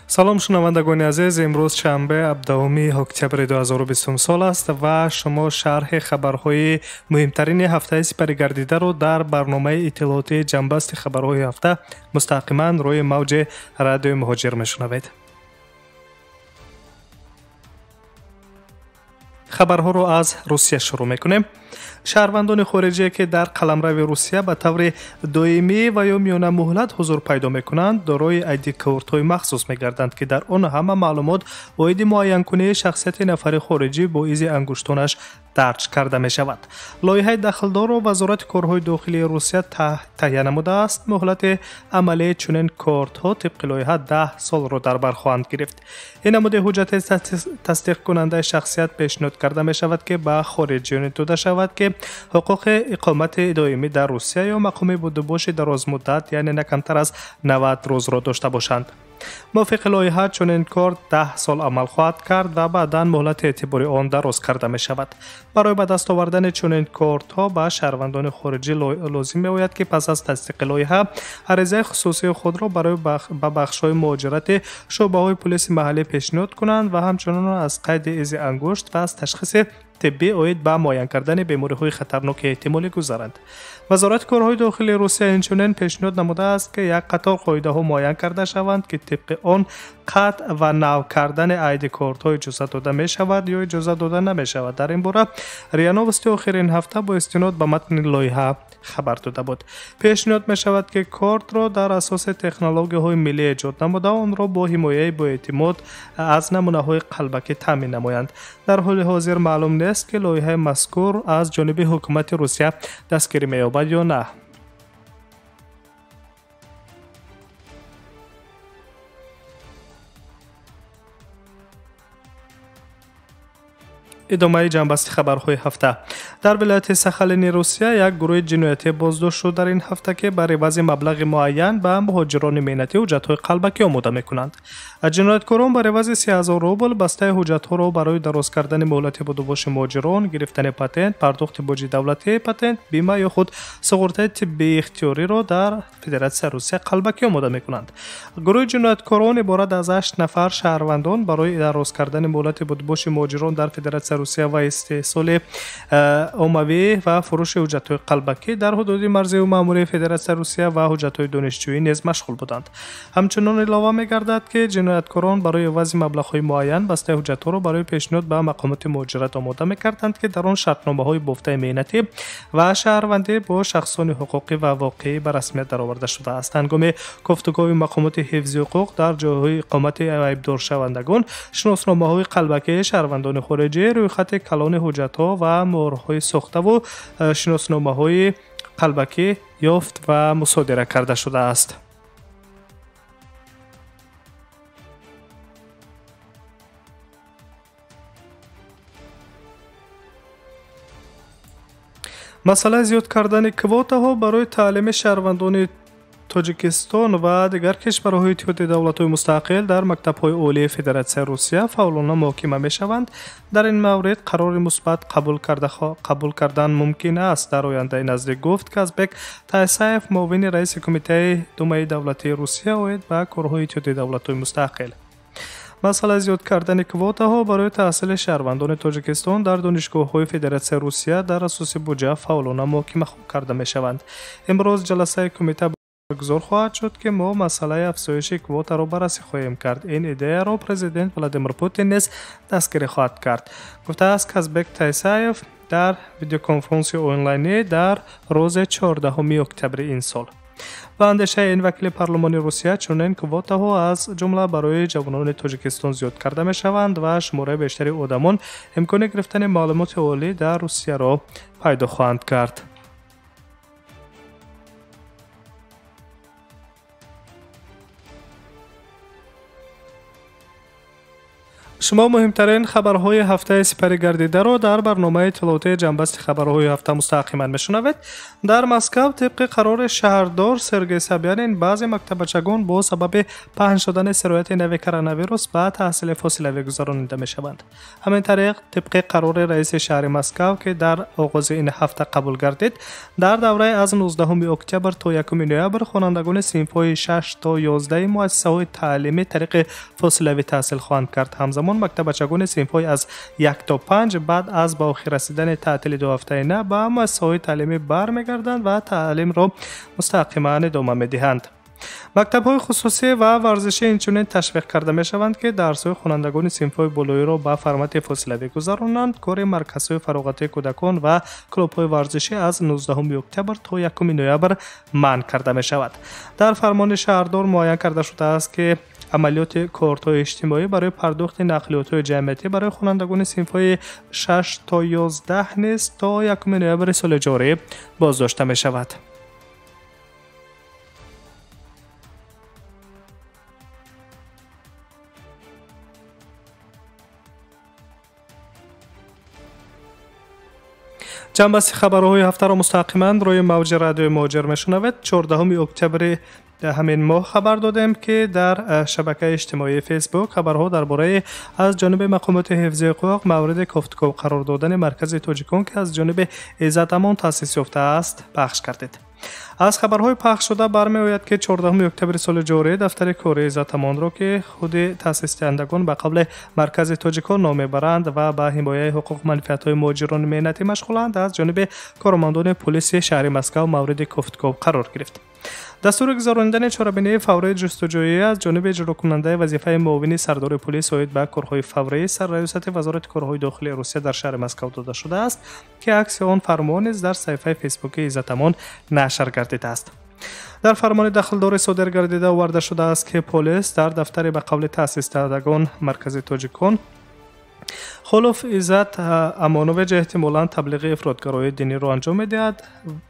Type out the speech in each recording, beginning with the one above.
Салом, шунавандагони азиз. Имрӯз шанбе, 17 октябри 2020 сол аст ва шумо шарҳи хабарҳои муҳимтарини ҳафтаи сипаригардидаро дар барномаи иттилоотии ҷамъбасти хабарҳои ҳафта мустақиман рӯи мавҷи радиои Муҳоҷир мешунавед. Хабарҳоро аз Русия шурӯъ мекунем. Шаҳрвандони хориҷие, ки дар қаламрави Русия ба таври доимӣ ва ё миёнамуҳлат ҳузур пайдо мекунанд, дорои айди-кортҳои махсус мегарданд, ки дар он ҳама маълумот оиди муайянкунии шахсияти нафари хориҷӣ бо изи ангуштонаш дарҷ карда мешавад. Лоиҳаи дахлдорро Вазорати корҳои дохилии Русия таҳия намудааст. Муҳлати амалии чунин кортҳо тибқи лоиҳа 10 солро дар бар хоҳанд гирифт. Ин намуди ҳуҷҷати тасдиқкунандаи шахсият пешниҳод карда мешавад, ки ба хориҷиёне дода шавад, ки ҳуқуқи иқомати доимӣ дар Русия ё мақоми будубоши дарозмуддат, яъне на камтар аз 90 рӯзро дошта бошанд. Мувофиқи лоиҳа, чунин корт 10 сол амал хоҳад кард ва баъдан муҳлати эътибори он дароз карда мешавад. Барои ба даст овардани чунин кортҳо ба шаҳрвандони хориҷӣ лозим меояд, ки пас аз тасдиқи лоиҳа аризаи хусусии худро барои ба бахшҳои муҳоҷирати шӯъбаҳои пулиси маҳаллӣ пешниҳод кунанд ва ҳамчунин аз қайди изи ангушт ва аз ташхиси тиббӣ оид ба муайян кардани бемориҳои хатарноки эҳтимолӣ гузаранд. Вазорати корҳои дохилии Русия инчунин пешниҳод намудааст, ки як қатор қоидаҳо муайян карда шаванд, ки тибқи он қатъ ва нав кардани айди-кортҳо иҷоза дода мешавад ё иҷоза дода намешавад. Дар ин бора РИА Новости охирин ҳафта бо истинод ба матни лоиҳа хабар дода буд. Пешниҳод мешавад, ки кортро дар асоси технологияҳои миллӣ эҷод намуда, онро бо ҳимояи боэътимод аз намунаҳои қалбакӣ таъмин намоянд. Дар ҳоли ҳозир маълум нест, ки лоиҳаи мазкур аз ҷониби ҳукумати Русия дастгирӣ меёбад ё на. Идомаи ҷамъбасти хабарҳои ҳафта. Дар вилояти Сахалини Русия як гурӯҳи ҷиноятӣ боздошт шуд дар ин ҳафта, ки бар ивази маблағи муайян ба муҳоҷирони меҳнатӣ ҳуҷҷатҳои қалбакӣ омода мекунанд. Ҷинояткорон бар ивази 3000 рубл бастаи ҳуҷҷатҳоро барои дароз кардани муҳлати будубоши муҳоҷирон, гирифтани патент, пардохти боҷи давлатии патент, бима ё худ суғуртаи тиббии ихтиёриро дар Федератсияи Русия қалбакӣ омода мекунанд. Гурӯҳи ҷинояткорон иборат аз 8 нафар шаҳрвандон барои дароз кардани муҳлати будубоши муҳоҷирон дар Федератсияи Русия ва истеҳсоли оммавӣ ва фурӯши ҳуҷҷатҳои қалбакӣ дар ҳудуди марзию маъмурии Федератсияи Русия ва ҳуҷҷатҳои донишҷӯӣ низ машғул буданд. Ҳамчунон илова мегардад, ки ҷинояткорон барои ивази маблағҳои муайян бастаи ҳуҷҷатҳоро барои пешниҳод ба мақомоти муҳоҷират омода мекарданд, ки дар он шартномаҳои бофтаи меҳнатӣ ва шаҳрвандӣ бо шахсони ҳуқуқӣ ва воқеӣ ба расмият дароварда шудааст. Ҳангоми кофтукови мақомоти ҳифзи ҳуқуқ дар ҷойҳои иқомати айбдоршавандагон шиносномаҳои қалбакии шаҳрвандони хориҷӣ, рӯйхати калони ҳуҷҷатҳо ва муҳрҳои сохтаву шиносномаҳои қалбакӣ ёфт ва мусодира карда шудааст. Масъалаи зиёд кардани квотаҳо барои таълими шаҳрвандони Тоҷикистон ва дигар кишварҳои Иттиҳоди давлатҳои мустақил дар мактабҳои олии Федератсияи Русия фаъолона муҳокима мешаванд. Дар ин маврид қарори мусбат қабул кардан мумкин аст дар ояндаи наздик, гуфт Казбек Тайсаев, муовини раиси Кумитаи Думаи давлатии Русия оид ба корҳои Иттиҳоди давлатҳои мустақил. Масъалаи зиёд кардани квотаҳо барои таҳсили шаҳрвандони Тоҷикистон дар донишгоҳҳои Федератсияи Русия дар асоси буҷа фаъолона муҳокима карда мешаванд. Имрӯз ҷаласаи кумита баргузор хоҳад шуд, ки мо масъалаи афзоиши квотаро баррасӣ хоҳем кард. Ин идеяро президент Владимир Путин низ дастгирӣ хоҳад кард, гуфтааст Казбек Тайсаев дар видеоконференсии онлайнӣ дар рӯзи 14 октябри ин сол. Ба андешаи ин вакили парлумони Русия, чунин квотаҳо аз ҷумла барои ҷавонони Тоҷикистон зиёд карда мешаванд ва шумораи бештари одамон имкони гирифтани маълумоти олӣ дар Русияро пайдо хоҳанд кард. Шумо муҳимтарин хабарҳои ҳафтаи сипарӣ гардидаро дар барномаи иттилоотии ҷамъбасти хабарҳои ҳафта мустақиман мешунавед. Дар Москав тибқи қарори шаҳрдор Сергей Собянин баъзе мактаббачагон бо сабаби паҳн шудани сирояти нави коронавирус ба таҳсили фосилавӣ гузаронида мешаванд. Ҳамин тариқ, тибқи қарори раиси шаҳри Москав, ки дар оғози ин ҳафта қабул гардид, дар давраи аз 19 октябр то 1 ноябр хонандагони синфҳои 6 то 11 муассисаҳои таълимӣ тариқи фосилавӣ таҳсил хоҳанд кард. Ҳамзамон мактаббачагони синфҳои аз 1 то 5 баъд аз ба охир расидани таътили дуҳафтаина ба муассисаҳои таълимӣ бармегарданд ва таълимро мустақиман идома медиҳанд. Мактабҳои хусусӣ ва варзишӣ инчунин ташвиқ карда мешаванд, ки дарсҳои хонандагони синфҳои болоиро ба формати фосилавӣ гузаронанд. Кори марказҳои фароғатии кӯдакон ва клубҳои варзишӣ аз 19 октябр то 1 ноябр манъ карда мешавад. Дар фармони шаҳрдор муайян карда шудааст, ки амалиёти кортҳои иҷтимоӣ барои пардохти нақлиётҳои ҷамъиятӣ барои хонандагони синфҳои 6 то 11 низ то 1 ноябри соли ҷорӣ боздошта мешавад. Ҷамъбасти хабарҳои ҳафтаро мустақиман рӯи мавҷи радиои Муҳоҷир мешунавед. 14 октябри ҳамин моҳ хабар додем, ки дар шабакаи иҷтимоии Фейсбук хабарҳо дар бораи аз ҷониби мақомоти ҳифзи ҳуқуқ мавриди кофтуков қарор додани маркази тоҷикон, ки аз ҷониби Иззат Амон таъсис ёфтааст, пахш кардед. Аз хабарҳои пахшшуда бармеояд, ки 14 октябри соли ҷорӣ дафтари кори Иззат Амонро, ки худи таъсисдиҳандагон ба қавли маркази тоҷикон ном мебаранд ва ба ҳимояи ҳуқуқ манфиатҳои муҳоҷирони меҳнатӣ машғуланд, аз ҷониби кормандони пулиси шаҳри Москав мавриди кофтуков қарор гирифт. Дастури гузаронидани чорабинии фаврии ҷустуҷӯӣ аз ҷониби иҷрокунандаи вазифаи муовини сардори пулис оид ба корҳои фаврии сарраёсати Вазорати корҳои дохилии Русия дар шаҳри Москав дода шудааст, ки акси он фармон низ дар саҳифаи фейсбуки Иззат Амон нашр гардидааст. Дар фармони дахлдори содир гардида оварда шудааст, ки полис дар дафтари ба қавли таъсисдиҳандагон маркази тоҷикон Холов Иззат Амонович эҳтимолан таблиғи ифротгароии диниро анҷом медиҳад.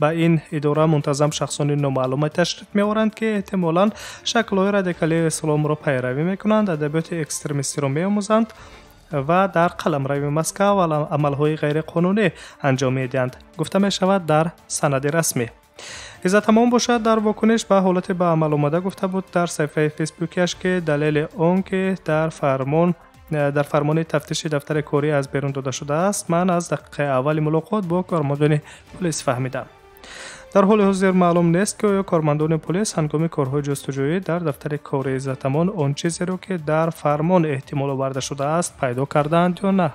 Ба ин идора мунтазам шахсони номаълуме ташриф меоранд, ки эҳтимолан шаклҳои радикалии исломро пайравӣ мекунанд, адабиёти экстремистиро меомӯзанд ва дар қаламрави Москав амалҳои ғайриқонунӣ анҷом медиҳанд, гуфта мешавад дар санади расмӣ. Иззат Амон бошад, дар вокуниш ба ҳолати ба амал омада гуфта буд дар саҳифаи фейсбукиаш, ки далели он ки дар фармони тафтиши дафтари корӣ аз берун дода шудааст, ман аз дақиқаи аввали мулоқот бо кормандони полис фаҳмидам. Дар ҳоли ҳозир маълум нест, ки оё кормандони полис ҳангоми корҳои ҷустуҷӯӣ дар дафтари кори Иззат Амон он чизеро, ки дар фармон эҳтимол оварда шудааст, пайдо кардаанд ё на.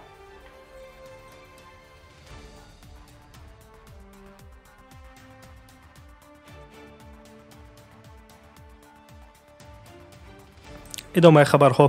Идомаи хабарҳо.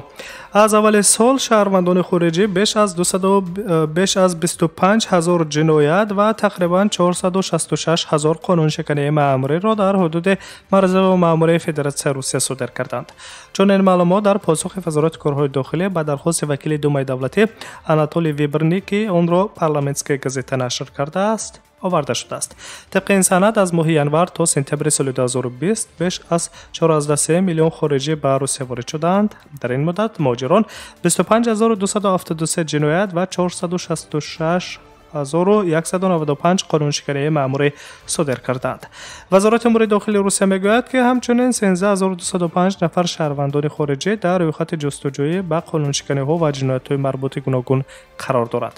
Аз аввали сол шаҳрвандони хориҷӣ беш аз 25 ҳазор ҷиноят ва тақрибан 466 ҳазор қонуншикании маъмуриро дар ҳудуди марзу маъмурии Федератсияи Русия содир карданд. Чунин маълумот дар посухи Вазорати корҳои дохилӣ ба дархости вакили Думаи давлатӣ Анатолий Вибрник, ки онро Парламентская газета нашр кардааст, оварда шудааст. Тибқи ин санад, аз моҳи январ то сентябри соли 2020 беш аз 4,3 миллион хориҷӣ ба Русия ворид шудаанд. Дар ин муддат муҳоҷирон 25273 ҷиноят ва 466 195 қонуншикании маъмурӣ содир кардаанд. Вазорати умури дохилии Русия мегӯяд, ки ҳамчунин 13205 нафар шаҳрвандони хориҷӣ дар рӯйхати ҷустуҷӯӣ ба қонуншиканиҳо ва ҷиноятҳои марбути гуногун қарор дорад.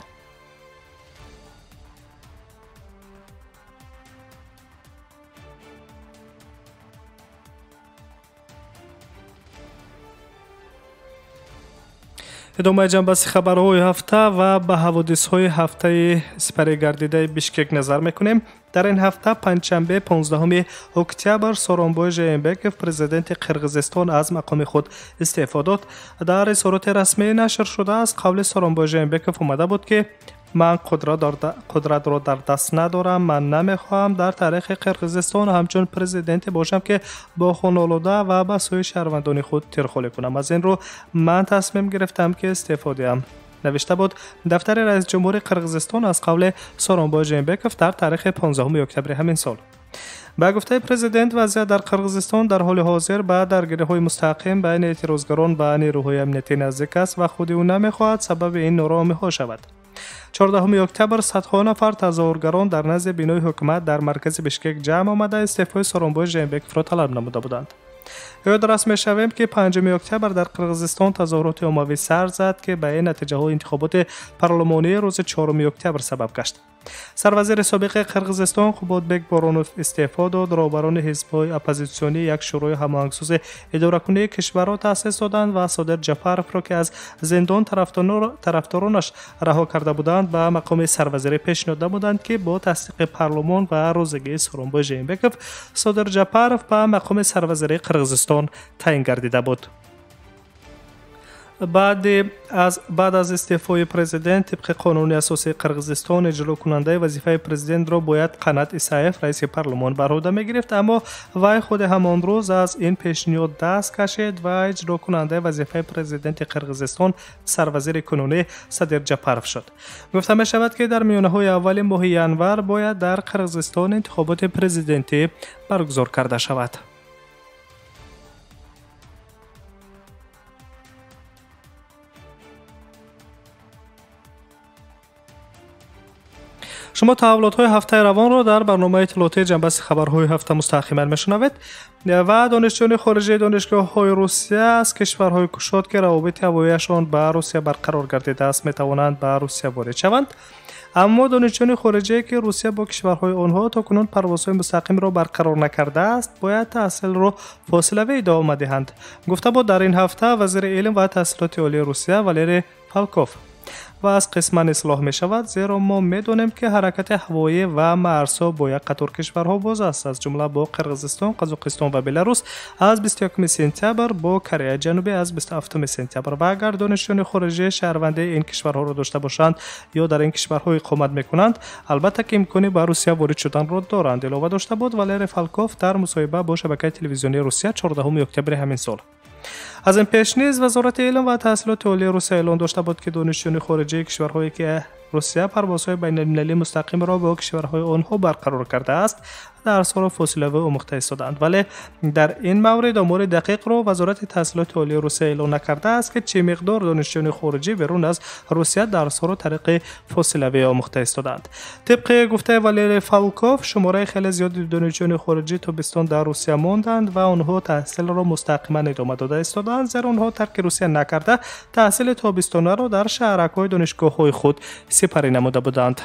Идомаи ҷамъбасти хабарҳои ҳафта ва ба ҳаводисҳои ҳафтаи сипарӣ гардидаи Бишкек назар мекунем. Дар ин ҳафта панҷшанбе 15 октябр Сооронбой Жээнбеков, президенти Қирғизистон, аз мақоми худ истеъфо дод. Дар изҳороти расмӣ нашр шуда аз қавли Сооронбой Жээнбеков омада буд, ки ман қудратро дар даст надорам, ман намехоҳам дар таърихи Қирғизистон ҳамчун президенте бошам, ки бо хунолуда ва ба сӯи шаҳрвандони худ тирхолӣ кунам. Аз ин рӯ ман тасмим гирифтам, ки истеъфо диҳам, навишта буд дафтари раисҷумҳури Қирғизистон аз қавли Сооронбой Жээнбеков дар таърихи 15 октябри ҳамин сол. Ба гуфтаи президент, вазъият дар Қирғизистон дар ҳоли ҳозир ба даргириҳои мустаҳкам байни эътирозгарон ва нерӯҳои амниятӣ наздик аст ва худи ӯ намехоҳад сабаби ин нороҳамиҳо шавад. 14 октябр садҳо нафар тазоҳургарон дар назди бинои ҳукумат дар маркази Бишкек ҷамъ омада истеъфои Сооронбой Жээнбековро талаб намуда буданд. Ёдрас мешавем, ки 5 октябр дар Қирғизистон тазоҳуроти оммавӣ сар зад, ки ба ин натиҷаҳои интихоботи парлумонии рӯзи 4 октябр сабаб гашт. Сарвазири собиқи Қирғизистон Қуботбек Боронов истеъфо дод. Роҳбарони ҳизбҳои оппозитсионӣ як шӯрои ҳамоҳангсози идоракунии кишварро таъсис доданд ва Содир Ҷафаровро, ки аз зиндон тарафдоронаш раҳо карда буданд, ба мақоми сарвазирӣ пешниҳод намуданд, ки бо тасдиқи парлумон ва розигии Сооронбой Жээнбеков Содир Ҷафаров ба мақоми сарвазирии Қирғизистон таъин гардида буд. Баъд аз истеъфои президент, тибқи қонуни асосии Қирғизистон, иҷрокунандаи вазифаи президентро бояд Қанат Исаев, раиси парлумон, бар уҳда мегирифт, аммо вай худи ҳамон рӯз аз ин пешниҳод даст кашид ва иҷрокунандаи вазифаи президенти Қирғизистон сарвазири кунунӣ Садир Ҷапаров шуд. Гуфта мешавад, ки дар миёнаҳои аввали моҳи январ бояд дар Қирғизистон интихоботи президентӣ баргузор карда шавад. Шумо таҳаввулотҳои ҳафтаи равонро дар барномаи иттилоотии ҷанбаси хабарҳои ҳафта мустаҳкаман мешунавед ва донишҷӯёни хориҷии донишгоҳҳои Русия аз кишварҳои кушод, ки равобити ҳавоияшон ба Русия барқарор гардидааст, метавонанд ба Русия ворид шаванд. Аммо донишҷӯёни хориҷие, ки Русия бо кишварҳои онҳо то кунун парвозҳои мустақимро барқарор накардааст, бояд таҳсилро фосилавӣ идома диҳанд, гуфта буд дар ин ҳафта вазири илм ва таҳсилоти олии Русия Валерий Фалков. Ва аз қисман ислоҳ мешавад, зеро мо медонем, ки ҳаракати ҳавоӣ ва марзҳо бо як қатор кишварҳо боз аст, аз ҷумла бо Қирғизистон, Қазоқистон ва Беларус аз 21 сентябр, бо Кореяи Ҷанубӣ аз 27 сентябр. Ва агар донишҷӯёни хориҷӣ шаҳрвандии ин кишварҳоро дошта бошанд ё дар ин кишварҳо иқомат мекунанд, албатта ки имкони ба Русия ворид шуданро доранд, илова дошта буд Валерий Фалков дар мусоҳиба бо шабакаи телевизионии Русия 14 октябри ҳамин сол. Аз ин пеш низ Вазорати илм ва таҳсилоти олии Русия эълон дошта буд, ки донишҷӯёни хориҷии кишварҳое, ки Русия парвозҳои байналмилалии мустақимро бо кишварҳои онҳо барқарор кардааст, дарсҳоро фосилавӣ омӯхта истоданд. Вале дар ин маврид омори дақиқро Вазорати таҳсилоти олии Русия эълон накардааст, ки чӣ миқдор донишҷӯёни хориҷӣ берун аз Русия дарсҳоро тариқи фосилавӣ омӯхта истоданд. Тибқи гуфтаи Валерий Фалков, шумораи хеле зиёди донишҷӯёни хориҷӣ тобистон дар Русия монданд ва онҳо таҳсилро мустақиман идома дода истоданд, зеро онҳо тарки Русия накарда таҳсили тобистонаро дар шаҳракҳои донишгоҳҳои худ сипарӣ намуда буданд.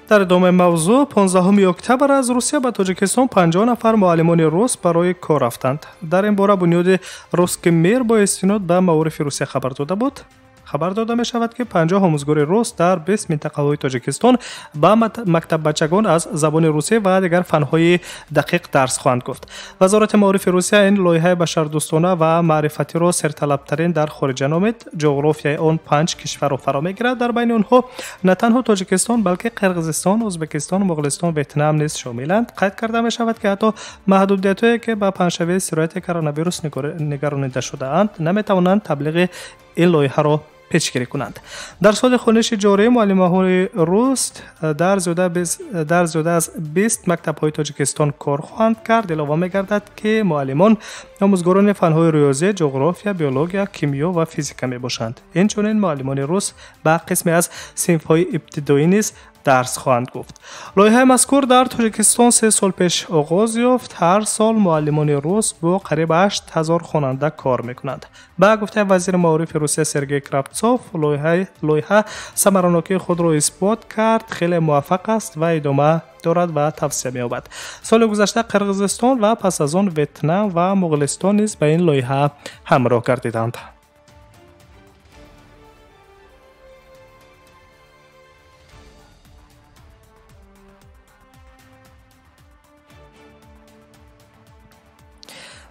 Дар идомаи мавзӯъ, 15 октябр аз Русия ба Тоҷикистон 50 нафар муаллимони рус барои кор рафтанд. Дар ин бора бунёди Русский мир бо истинод ба маорифи Русия хабар дода буд. Хабар дода мешавад, ки 50 омӯзгори рус дар 20 минтақаҳои Тоҷикистон ба мактаббачагон аз забони русӣ ва дигар фанҳои дақиқ дарс хоҳанд гуфт. Вазорати маорифи Русия ин лоиҳаи башардӯстона ва маърифатиро серталабтарин дар хориҷа номид. Ҷуғрофияи он 5 кишварро фаро мегирад. Дар байни онҳо на танҳо Тоҷикистон, балки Қирғизистон, Ӯзбекистон, Моғулистон, Ветнам низ шомиланд. Қайд карда мешавад, ки ҳатто маҳдудиятҳое, ки ба паҳншавии сирояти коронавирус нигаронида шудаанд, наметавонанд таблиғи ин лоиҳаро пешгирӣ кунанд. Дар соли хониши ҷорӣ муаллимаҳои рус дар зиёда аз 20 мактабҳои Тоҷикистон кор хоҳанд кард. Илова мегардад, ки муаллимон омӯзгорони фанҳои риёзӣ, ҷуғрофия, биология, кимиё ва физика мебошанд. Инчунин муаллимони рус ба қисме аз синфҳои ибтидоӣ низ дарс хоҳанд гуфт. Лоиҳаи мазкур дар Тоҷикистон 3 сол пеш оғоз ёфт. Ҳар сол муаллимони рус бо қариб 8000 хонанда кор мекунанд. Ба гуфтаи вазири маорифи Русия Сергей Кравцов, лоиҳа самаранокии худро исбот кард, хеле муваффақ аст ва идома дорад ва тавсия меёбад. Соли гузашта Қирғизистон ва пас аз он Ветнам ва Моғулистон низ ба ин лоиҳа ҳамроҳ гардиданд.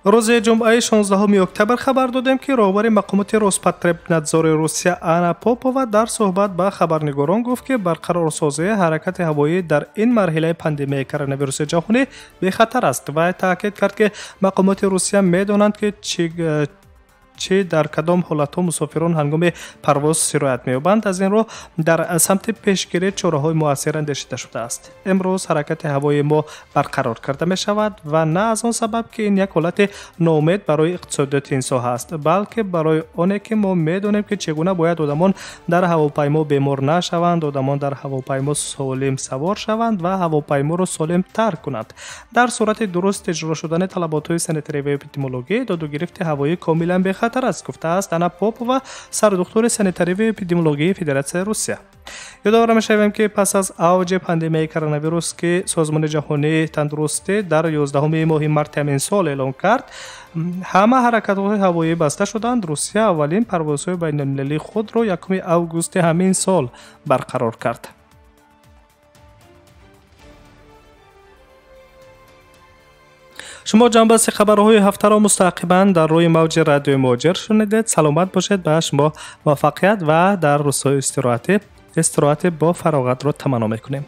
Рӯзи ҷумъаи 16 октябр хабар додем, ки роҳбари мақомоти Роспотребнадзори Русия Анна Попова дар суҳбат ба хабарнигорон гуфт, ки барқарорсозии ҳаракати ҳавоӣ дар ин марҳилаи пандемияи коронавируси ҷаҳонӣ бехатар аст ва таъкид кард, ки мақомоти Русия медонанд, ки чӣ дар кадом ҳолатҳо мусофирон ҳангоми парвоз сироят меёбанд. Аз ин рӯ дар самти пешгирӣ чораҳои муассир андешида шудааст. Имрӯз ҳаракати ҳавои мо барқарор карда мешавад ва на аз он сабаб, ки ин як ҳолати ноумед барои иқтисодиёти ин соҳа аст, балки барои оне ки мо медонем, ки чӣ гуна бояд одамон дар ҳавопаймо бемор нашаванд, одамон дар ҳавопаймо солим савор шаванд ва ҳавопайморо солим тарк кунанд. Дар сурати дуруст иҷро шудани талаботҳои санитарӣ ва эпидемиологӣ додугирифти ҳавоӣ комилан бехатар аст, гуфтааст Анна Попова, сардухтури санитарӣ ва эпидемиологии Федератсияи Русия. Ёдовар мешавем, ки пас аз авҷи пандемияи коронавирус, ки Созмони ҷаҳонии тандурустӣ дар 11 моҳи марти ҳамин сол эълон кард, ҳама ҳаракатҳои ҳавоӣ баста шуданд. Русия аввалин парвозҳои байналмилалии худро 1 августи ҳамин сол барқарор кард. Шумо ҷанбаси хабарҳои ҳафтаро мустақиман дар рӯи мавҷи радиои Муҳоҷир шунидед. Саломат бошед, ба шумо муваффақият ва дар рӯзҳои истироҳатӣ истироҳати бо фароғатро таманно мекунем.